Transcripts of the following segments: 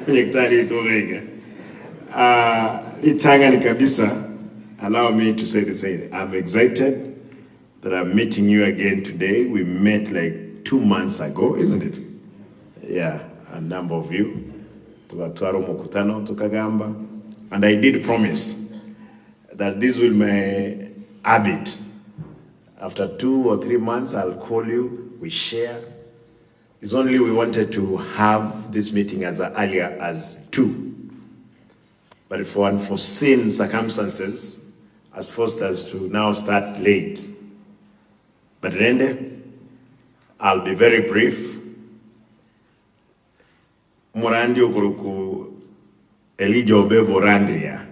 Nyagetari oito iga iga. Ritang'ani kabisa, allow me to say this, I'm excited that I'm meeting you again today. We met like 2 months ago, isn't it? Yeah, a number of you. Tugatwara omokutano, tukagamba. And I did promise that this will my habit. After 2 or 3 months, I'll call you, we share. It's only we wanted to have this meeting as earlier as 2. But for unforeseen circumstances, has forced us to now start late. But Rende, I'll be very brief. Morandi okoroku Elijah Obebo Randria.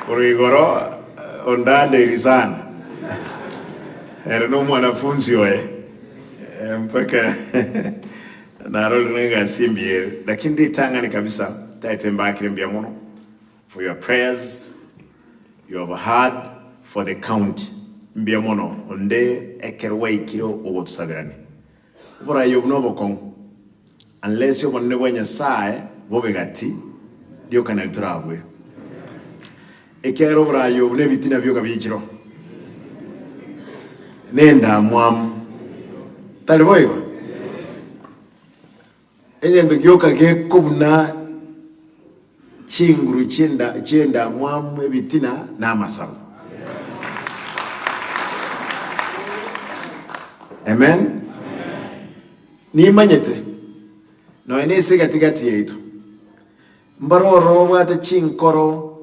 Korwa igoro ondandeiri sana. Ere nomwanafunzi oye mpaka narorire egasi embuya ere. Lakini ritang'ani kabisa taete mbakire mbuya mono for your prayers you have heard for the county. Mbuya mono onde ekero gwaikire ogotusaberania. Oborai obo nobokong'u unless obonene bwa Nyasaye bobe gati rioka nari torabue. Ekiagera oborai obo nebitina bioka biichire nendamwamu. Tari boigo? Egento gioka gekobuna chinguru chi'endamwamu, ebitina, na amasabo. Amen. Nimanyete nonya nese egati-gati yaito mbare ororo obwate chinkoro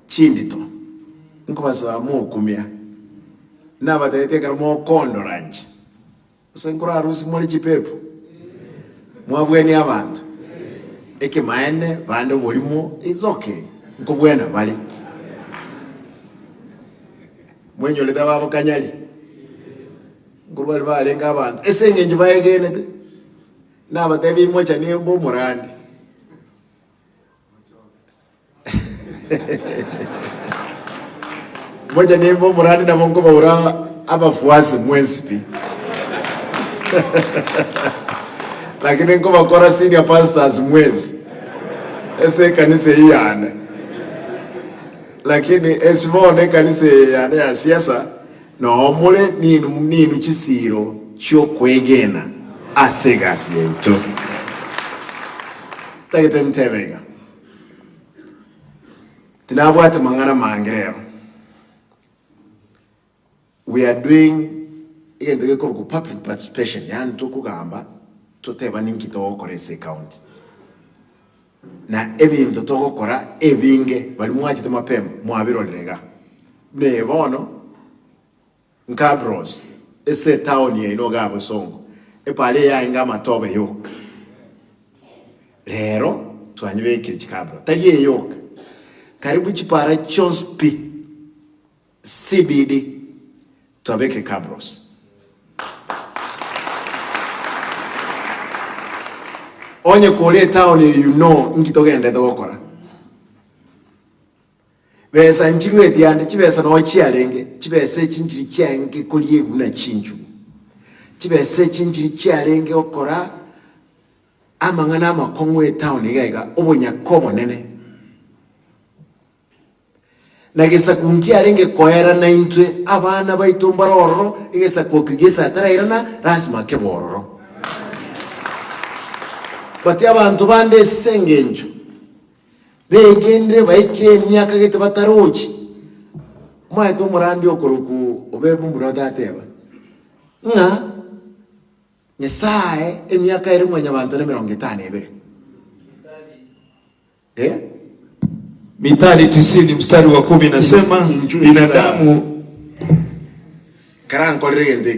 chindito, nkobasaba mokumia, nabatebetie ekero mokondora inche. Gose nkorarusie more chipepo, mwabwenie abanto? Ekemaene bande oborimo is okay, nkobwena bare. Mwenyorete ababo kanyari, nkorwari barenge abanto ase eng'encho baegenete, nabatebi mochanie mbe omorandi. Mocha nimbe omorandi nabo nkobaura abafuasi mwensi pi. Lakini nkobakora senior pastors mwensi ase ekanisa eyio yane. Lakini ase bono ekanisa eye yane ya siasa noo more ninu ninu chisiiro chiokwegena ase egasi yaito. Tagete ntebe iga. Tinabwate mang'ana mange rero. We are doing egento gekorokwa public participation, yaani tokogamba toteba ninki togokora ase ecounty. Na ebinto togokora ebinge baria mwachete mapema mwabirorire iga. Buna eye bono Nkabros ase etaoni yaino igaa Bosongo, epaara eye yaenge amatobe yoka. Rero twanyebekire chikabro, tari eye yoka, karibu chipaara chionsi pi, CBD, twabekire cabros. Onye kore etaoni eye you know nki togenderete gokora. Besa nchirueti ande, chibesa noo chiarenge, chibesa echi nchiri chiarenge koriegwa buna chinchugu. Chibesa echi nchiri chiarenge gokora amang'ana amakong'u etown iga iga, obonyaka obonene. Na gesaku nkiarenge koerana intwe abana baito mbare ororo, egesaku eke gese atarairana, lasima kebe ororo. But abanto bande ase engencho Begenire baikire emiaka gete batarochi. Omanyete omorandi okorokwa Obebu mbura tateba, ng'a Nyasae emiaka ere mwanyabanto nemerongo etano ebere. Eh? Mithali tisini mstari wa kumi inasema binadamu Karankorere egento eke.